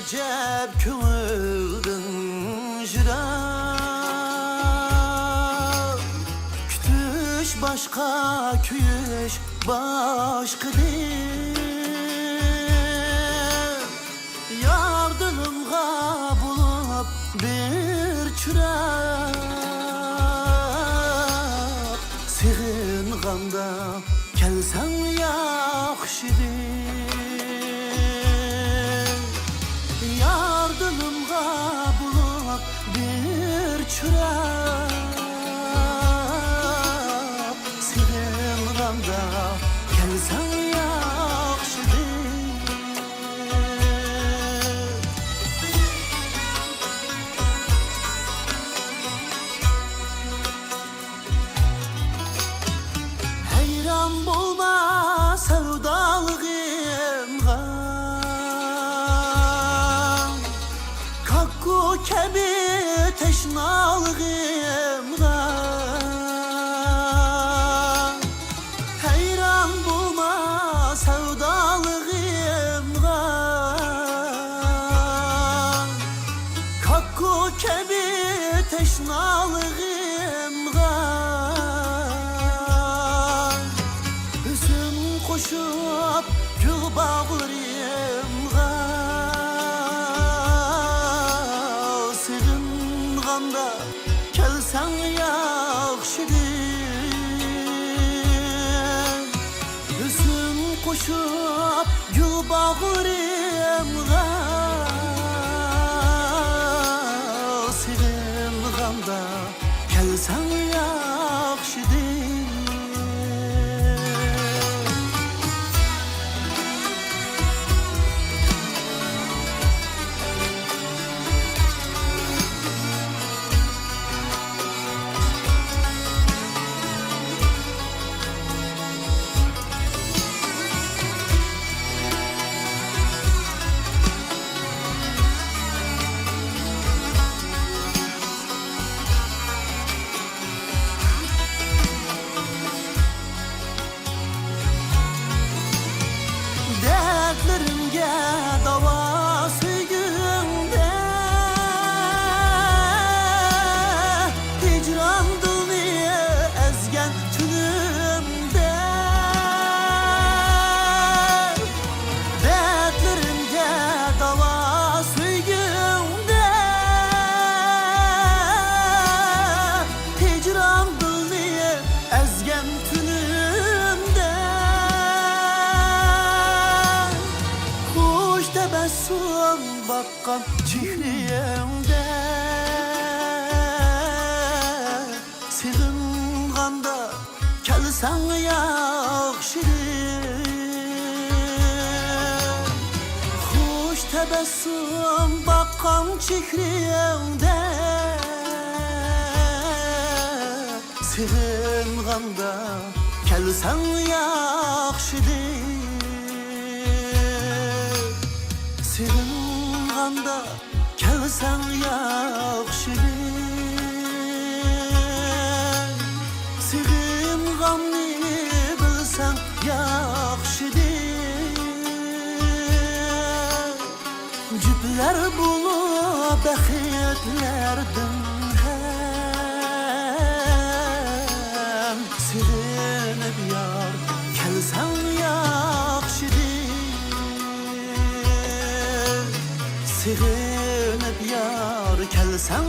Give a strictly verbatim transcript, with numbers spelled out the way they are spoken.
ئەجەب كۆڭۈلدىن يىراق، كۈتۈش باشقا، كۆيۈش باشقىدىن. يار دىلىمغا بولۇپ بىر چىراغ، سېغىنغاندا كەلسەڭ ياخشىدى. يار دىلىمغا بولۇپ بىر چىراغ، سېغىنغاندا كەلسەڭ ياخشىدى. ھەيران بولما سەۋدالىقىمغا، كاككۇ كەبى تەشنالىقىمغا. ھەيران بولما سەۋدالىقىمغا، كاككۇ كەبى تەشنالىقىمغا. ھۆسن قوشۇپ گۈل باغلىرىمغا، سېغىنغاندا كەلسەڭ ياخشىدى. ھۆسن قوشۇپ گۈل باغلىرىمغا، سېغىنغاندا كەلسەڭ ياخشىدى. دەردلىرىمگە داۋا سۆيگۈڭدە، ھىجران دىلنى ئەزگەن تۈنۈمدە. دەردلىرىمگە داۋا سۆيگۈڭدە، ھىجران دىلنى ئەزگەن تۈنۈمدە. خۇش تەبەسسۇم باققان چېھرىڭدە، سېغىنغاندا كەلسەڭ ياخشىدى. خۇش تەبەسسۇم باققان چېھرىڭدە، سېغىنغاندا كەلسەڭ ياخشىدى. سېغىنغاندا كەلسەڭ ياخشىدى. سېغىنغاننى بىلسەڭ ياخشىدى. جۈپلەر بولۇپ بەختلەردىن ھەم، سېغىنىپ يار كەلسەڭ ياخشىدى. سېغىنىپ يار كەلسەڭ